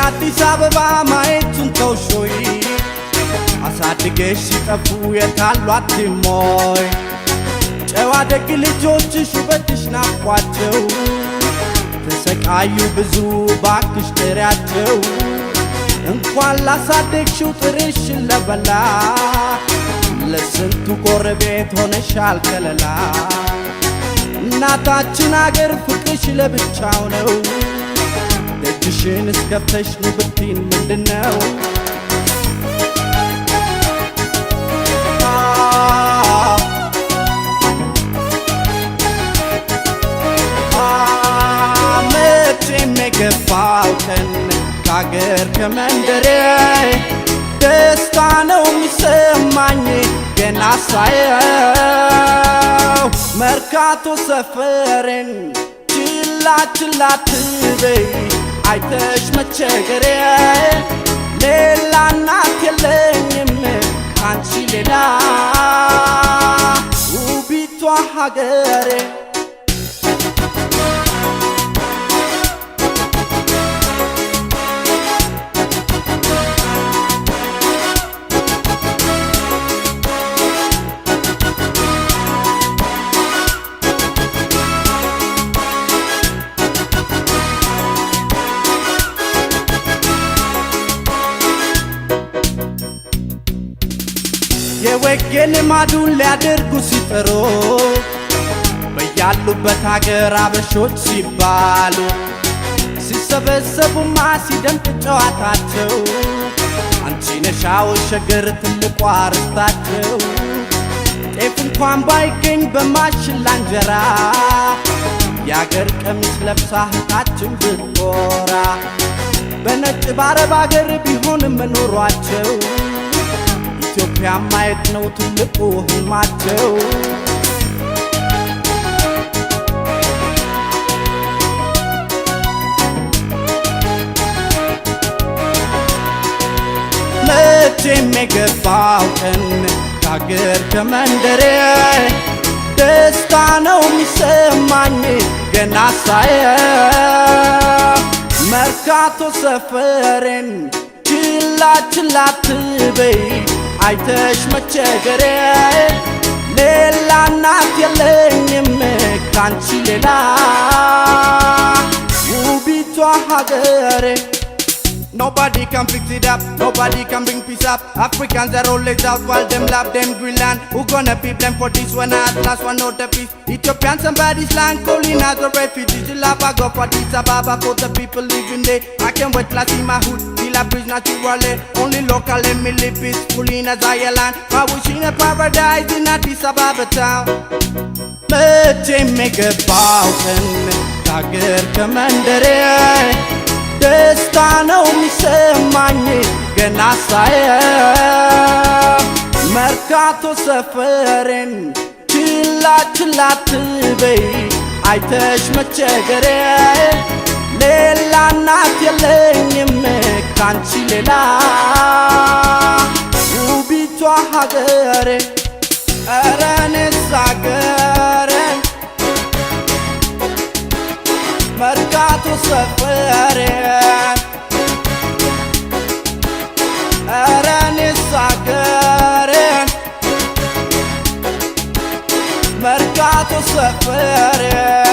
አዲስ አበባ ማየቱን ተውሾይ አሳድገሽ ሲጠፉ የታሉ አትሞይ ጨዋ ደግ ልጆችሽ ውበትሽ ናፍቋቸው ተሰቃዩ ብዙ ባክሽ ጥሪያቸው። እንኳን ላሳደግሽው ጥርሽን ለበላ ለስንቱ ጎረቤት ሆነሻል ከለላ። እናታችን አገር ፍቅርሽ ለብቻው ነው። ደጅሽን እስከፍተሽ ኑ ብትይን ምንድነው? መቼም የገፋው ቀን ከአገር ከመንደሬ ደስታ ነው የሚሰማኝ ገና ሳየው መርካቶ ሰፈሬን። ችላ ችላ አትበይ አይተሽ መቸገሬ፣ ሌላ እናት የለኝም ካንቺ ሌላ ውቢቷ ሀገሬ። የወጌ ልማዱን ሊያደርጉ ሲጥሩ በያሉበት አገር አበሾች ሲባሉ ሲሰበሰቡማ ሲደምቅ ጨዋታቸው አንቺ ነሻው ሸገር ትልቋ ርስታቸው። ጤፍ እንኳን ባይገኝ በማሽላ እንጀራ የአገር ቀሚስ ለብሳ እህታችን ብትኮራ በነጭ ባረብ አገር ቢሆንም መኖሯቸው ኢትዮጵያ ማየት ነው ትልቁ ህልማቸው። መቼም የገባው ቀን ከአገር ከመንደሬ ደስታ ነው የሚሰማኝ ገና ሳየው መርካቶ ሰፈሬን። ችላ ችላ አትበይ አይተሽ መቸገሬ፣ ሌላ እናት የለኝም ካንቺ ሌላ ውቢቷ ሀገሬ። Nobody can fix it up, nobody can bring peace up. Africans are always out while them love them Greenland. Who gonna be blamed for this one at last one not the peace? Ethiopian somebody's land calling us a refugees. The love I go for Addis Ababa for the people living there. I can't wait till I see my hood, till I bridge naturally. Only local let me live peacefully in a Zion land. I wish in a paradise in Addis Ababa town. መቼም የገባው ቀን ከአገር ከመንደሬ ደስታ ነው የሚሰማኝ ገና ሳየው መርካቶ ሰፈሬን። ችላ ችላ አትበይ አይተሽ መቸገሬ፣ ሌላ እናት የለኝም ካንቺ ሌላ ውቢቷ ሀገሬ። ኧረ እኔስ አገሬን መርካቶ ሰፈሬን፣ ኧረ እኔስ አገሬን መርካቶ ሰፈሬን።